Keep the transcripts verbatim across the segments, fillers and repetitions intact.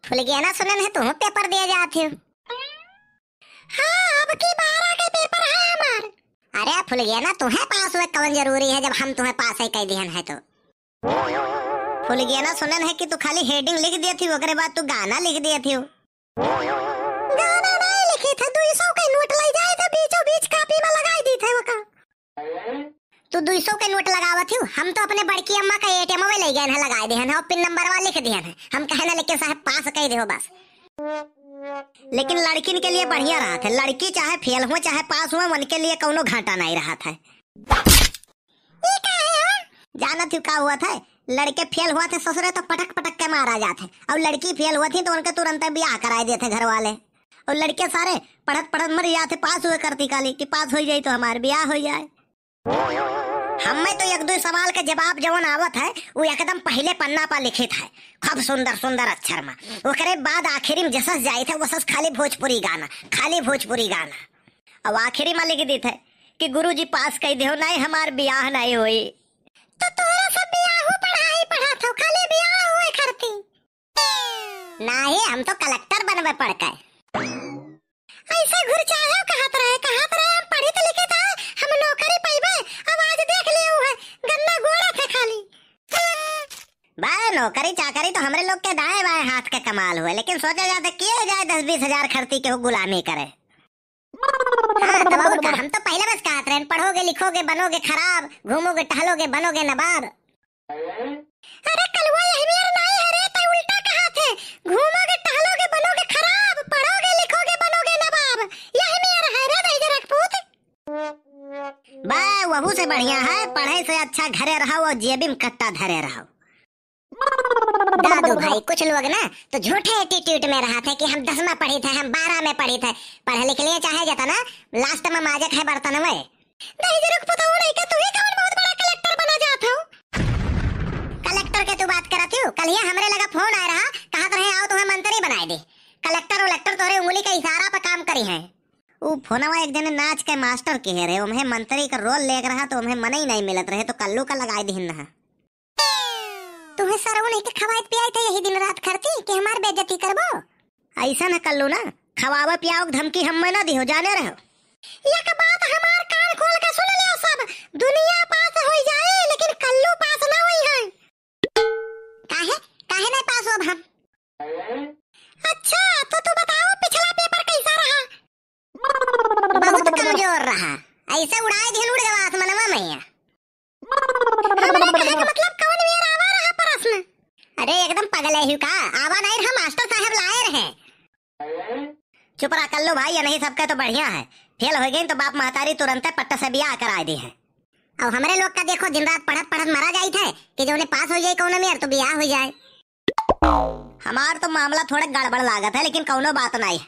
फुलगेना, सुनेन है तुहूँ पेपर दिए जात हो। हाँ, अब की बारह के पेपर है हमार। अरे फुलगेना, तुहैं पास हुए कौन जरूरी है, जब हम तुहैं पास है कह दिहन है तो। फुलगेना, सुनेन है कि तू खाली heading लिख दिए थी, ओकरे बाद तू गाना लिख दिए थी। गाना नहीं लिखे थे, दुई सौ के नोट ले जाए थे, बीचों बीच कापी में लगाई दी थे ओका। तू दुई सौ के नोट लगावत हियो, हम तो अपने बड़की अम्मा का ATM में ले गए हैं, लगाए दिहन है और PIN नंबरवा लिख दिहन है। हम कहे ना, लेकिन साहब पास कह दियो बस। लेकिन लड़किन के लिए बढ़िया रहत है, लड़की चाहे फेल हुए चाहे पास हुए, उनके लिए कौनो घाटा नहीं रहत है। ये का है हो? जानत हियो का हुआ था? लड़के फेल हुआ थे ससुरे तो पटक पटक के मारा जात है, और लड़की फेल हुआ थी तो उनके तुरंत ब्याह कराए देते घर वाले, और लड़के सारे पढ़त पढ़त मर जाते, पास हुए करती काली कि पास हो जाए तो हमार ब्याह हो जाए। हमें तो एक दो सवाल के जवाब जवन आवत है, वो एकदम पहले पन्ना पर लिखित है, खूब सुंदर सुंदर अक्षर में। ओकरे बाद आखिरी में जसस जाइत है, वसस खाली भोजपुरी गाना, खाली भोजपुरी गाना। अब आखिरी में लिख दीत है कि गुरुजी पास कह दियो, नहीं हमार ब्याह नहीं होई। तो तोरा सब ब्याह हो, पढ़ाई पढ़त हो, खाली ब्याह हुए करती। नाही, हम तो कलेक्टर बनबे पड़ के। ऐसे घुरचाहे कहत रहे, कहत रहे हम पढ़ित लिखित है, हम नौकरी पइबे। अब आज देख लियो है, गन्ना गोड़त है खाली। बा, नौकरी चाकरी तो हमरे लोग के दाएं बाएं हाथ के कमाल हुए, लेकिन सोचा जात है किए जाए दस बीस हजार खर्ची के वो गुलामी करे। हाँ, तब और का, हम तो पहले बस कहत रहन, पढ़ोगे लिखोगे बनोगे खराब, घूमोगे टहलोगे बनोगे नवाब। अरे कलुआ, यही मेर नाई है रे, तै उल्टा कहत है, घूमोगे टहलोगे बनोगे खराब, पढ़ोगे लिखोगे बनोगे नवाब, यही मेर है रे दहिजर कपूत। बा, वहू से बढ़िया है, पढ़े से अच्छा घरे रहो और जेबी में कट्टा धरे रहो। दादू भाई, कुछ लोग ना तो झूठे attitude में रहत है कि हम दसमा पढ़ित है, हम बारह में पढ़ित है। पढ़ लिख लिए चाहे जतना, last में माजे के है बर्तन में। दहिजर कपूत नहीं का, तू ही कौन बहुत बड़ा कलेक्टर बना जात हो? कलेक्टर के तू बात करत हो? कलिया हमरे लगा फोन आए रहा, कहत रहे आओ तुम्हें मंत्री बनाए दे। कलेक्टर वलेक्टर तोहरे उंगली के इशारा पे काम करी है। ऊ फोनवा एक जने नाच के मास्टर के है रहे, ओम्हे मंत्री का रोल लेक रहा तो ओम्हे मनई नहीं मिलत रहे तो कल्लू का लगाए दिहिन रहा। तुहे सरऊ नहीं के खवाइत पियाइत है यही दिन रात खर्ची कि हमार बेइज्जती करबो? ऐसा न कल्लू ना, खवावे पियावे के धमकी हम्मे ना दिहो, जाने रहो। एक बात हमार कान खोल के सुन लियो सब, दुनिया पास होई जाए लेकिन कल्लू पास ना होई है। काहे, काहे नहीं पास होब हम? अच्छा, तो तू बताओ पिछला पेपर कैसा रहा? बहुत कमजोर रहा, ऐसे उड़ाए दिहन उड़ गवा आसमानवा में। हमरा कहे के मतलब कौन मेर आवा रहा प्रश्न? अरे एकदम पगले ही का, आवा नहीं रहा, मास्टर साहब लाए रहे। चुप रहा कल्लू भाई, ये नहीं सबके तो बढ़िया है, फेल हो गई तो बाप महतारी तुरंते पट्ट से बियाह कराए दी है। अब हमरे लोग का देखो, दिन रात पढ़त पढ़त मरा जाइत है कि जौने पास हो जाए कौनो मेर तो बियाह हो जाए। हमार तो मामला थोड़ा गड़बड़ लागत है, लेकिन कौनो बात नहीं।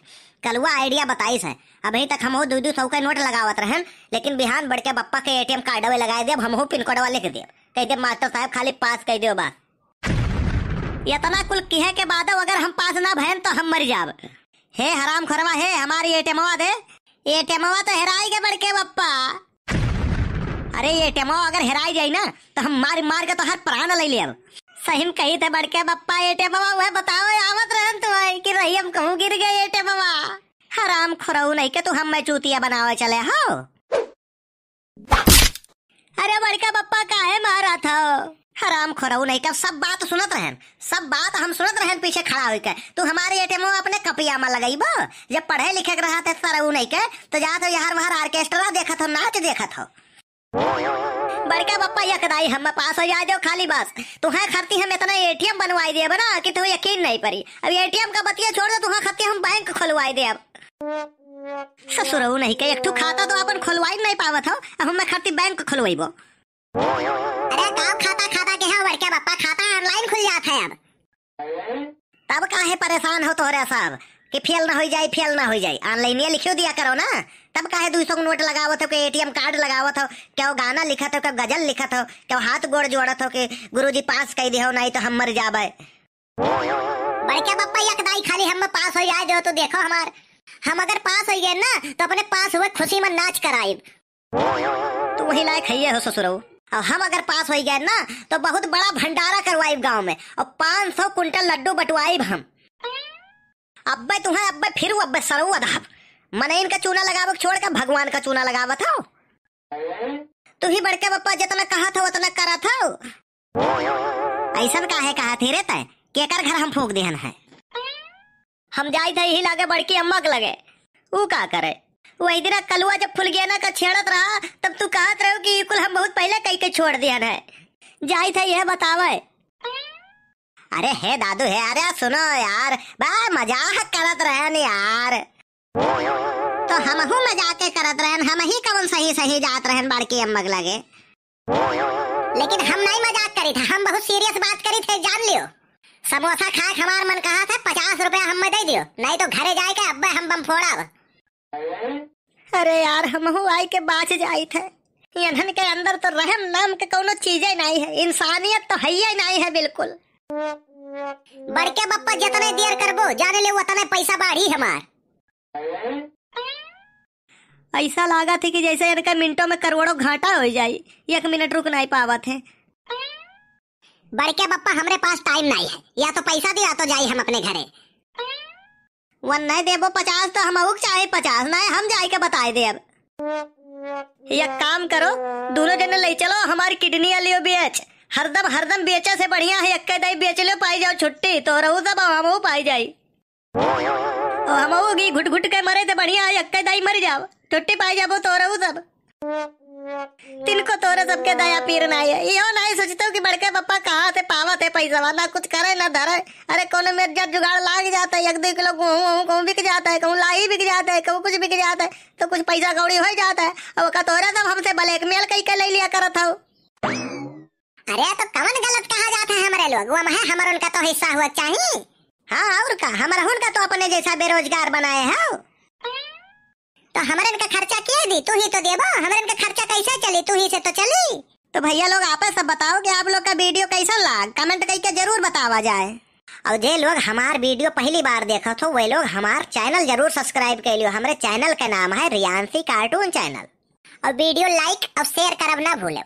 कलुआ idea बताइस है, अभी तक हम वो दो दो सौ के नोट लगावत रहन, लेकिन बिहान बड़के बप्पा के ATM कार्डवे लगाए देब, हमहू PIN कोडवा लिख देब, कह देब मास्टर साहब खाली पास कह दियो बस। इतना कुल किहे के बाद अगर हम पास ना भयन तो हम मर जाब। हे हराम खोरवा, हे हमारी ATMवा दे, ATMवा तो हेराई के बड़के बप्पा। अरे ATMवा अगर हेराई जाई ना तो हम मार मार के तोहार प्राण ले लेब। सही में कही थे बड़के बप्पा, ATMवा वह बताओ आवत रहन तू है कि रही हम कहूँ गिर गए ATMवा। हराम खोरऊ नहीं के तू हम मैं चूतिया बनावे चले हो। अरे बड़का बप्पा काहे मारा था? हराम खोरऊ नहीं का, सब बात सुनत रहन, सब बात हम सुनत रहन पीछे खड़ा होके। तू हमारे ATMवा अपने कपिया में लगइबो? जब पढ़े लिखे के रहा थे सरऊ नहीं के, तो जात हो यार वहार orchestra देखत हो, नाच देखत हो। बड़का बप्पा यकदाई हम पास हो जाए दो खाली बस। तुहे खरती हम इतना ATM बनवाई देब ना कि तुहे यकीन नहीं परी। अब ATM का बतिया छोड़ दो, तुहे खरती हम बैंक खुलवाई देब। ससुरऊ नहीं के, एक ठो खाता तो अपन खुलवाई नहीं पावत हो, अब हमें खातिर बैंक खुलवाइबो। अरे गाँव खाता, खाता के है बड़के बप्पा, खाता online खुल जात है अब। तब काहे परेशान हो तोहरे सब कि फेल ना हो जाए, फेल ना हो जाए, online ये लिखियो दिया करो ना। तब काहे दो सौ के नोट लगावत हो, के ATM कार्ड लगावत हो, क्यों गाना लिखत हो, क्यों गजल लिखत हो, क्यों हाथ गोड़ जोड़त हो कि गुरुजी पास कह दिहो, नहीं तो हम मर जाबे। बड़के बप्पा यकदाई खाली हम पास हो जाए जो, तो देखो हमार, हम अगर पास हो गए ना तो अपने पास हुए खुशी में नाच कराइब। तू वही लायक है ये हो ससुरऊ। और हम अगर पास हो गए ना तो बहुत बड़ा भंडारा करवाइब गांव में और पाँच सौ कुंटल लड्डू बंटवाइब हम। अब्बे तुहैं, अब्बे फिर अब्बे सरऊ अधाब। मनइन का चूना लगावक छोड़ के भगवान का चूना लगावत हो। तुही बड़के बप्पा जितना कहत हो उतना करत हो। अइसन काहे कहत ही रे तै? केकर घर हम फूँक दिहन है? हम जाइत है यही लागे बड़की अम्मा के लगे। ऊ का करे? वही दिना कलुआ जब फुलगेना का छेड़त रहा, तब तू कहत रहो कि ई कुल हम बहुत पहिले कई के छोड़ दिहन है। जाइत है यह बतावे। अरे हे दादू हे, अरे सुनो यार, बा मजाक करत रहन यार। तो हमहू मजाके करत रहन, हमही कवन सही सही जात रहन बड़की अम्मा के लगे। लेकिन हम नहीं मजाक करी था, हम बहुत serious बात करी थे, जान लियो। समोसा खाए के हमार मन कहा था, पचास रुपया हमें दे दियो, नहीं तो घरे जाए के अब्बे हम बम फोड़ब। अरे यार, हमहू आई के बाच जाइत है। इन्हन के अंदर तो रहम नाम के कौनो चीजे नहीं है, इंसानियत तो है ही नहीं है बिल्कुल। बड़के बप्पा जितने देर करबो, जाने ले उतने पैसा बाढ़ी हमार। ऐसा लागत है कि जैसे इनका मिनटों में करोड़ों घाटा हो जाई, एक मिनट रुक नहीं पावत है। बड़के बप्पा, हमरे पास time नहीं है, या तो पैसा दे या तो जाई हम अपने घरे। वन नहीं देबो पचास तो हमहू के चाहे पचास, नहीं हम जाई के बताए देब। एक काम करो, दोनों जने ले चलो हमारी किडनी लियो बेच, हरदम हरदम बेचे से बढ़िया है एक्के दाई बेच लियो, पाई जाओ छुट्टी, तोरहू सब हमहू पाई जाई। ओ हमहू की घुट घुट के मरे ते बढ़िया है, एक्के दाई मर जाओ, छुट्टी पाई जाबो तोरहू सब। तिनको तोरे सबके दया पीर नाई है। इहो नाई सोचतो कि बड़के बप्पा कहाँ से पावत है पैसा, ना कुछ करे ना धरे। अरे कोनो मेर जब जुगाड़ लाग जाता है, एक दो किलो गेहूँ वहूँ कहूँ बिक जाता है, कहूँ लाई बिक जाता है, कहूँ कुछ बिक जाता है, तो कुछ पैसा कौड़ी हो जाता है। अब का तोरे सब हमसे blackmail कई के ले लिया करत हो। अरे तो कवन गलत कहा जात है हमरे लोग, वो है हमर उनका तो हिस्सा हुआ चाही। हाँ और का, हमर उनका तो अपने जैसा बेरोजगार बनाए हो। तो हमरन का खर्चा के दी? तू ही तो देबो। हमरन का खर्चा कैसे चली? तू ही से तो चली। तो भैया लोग, आप सब बताओ कि आप लोग का video कैसा लाग, comment करके जरूर बतावा जाए। और जे लोग हमार video पहली बार देखत हो, वे लोग हमार channel जरूर subscribe कर लियो। हमरे channel का नाम है रियांशी cartoon channel। और video like और share करब ना भूलो।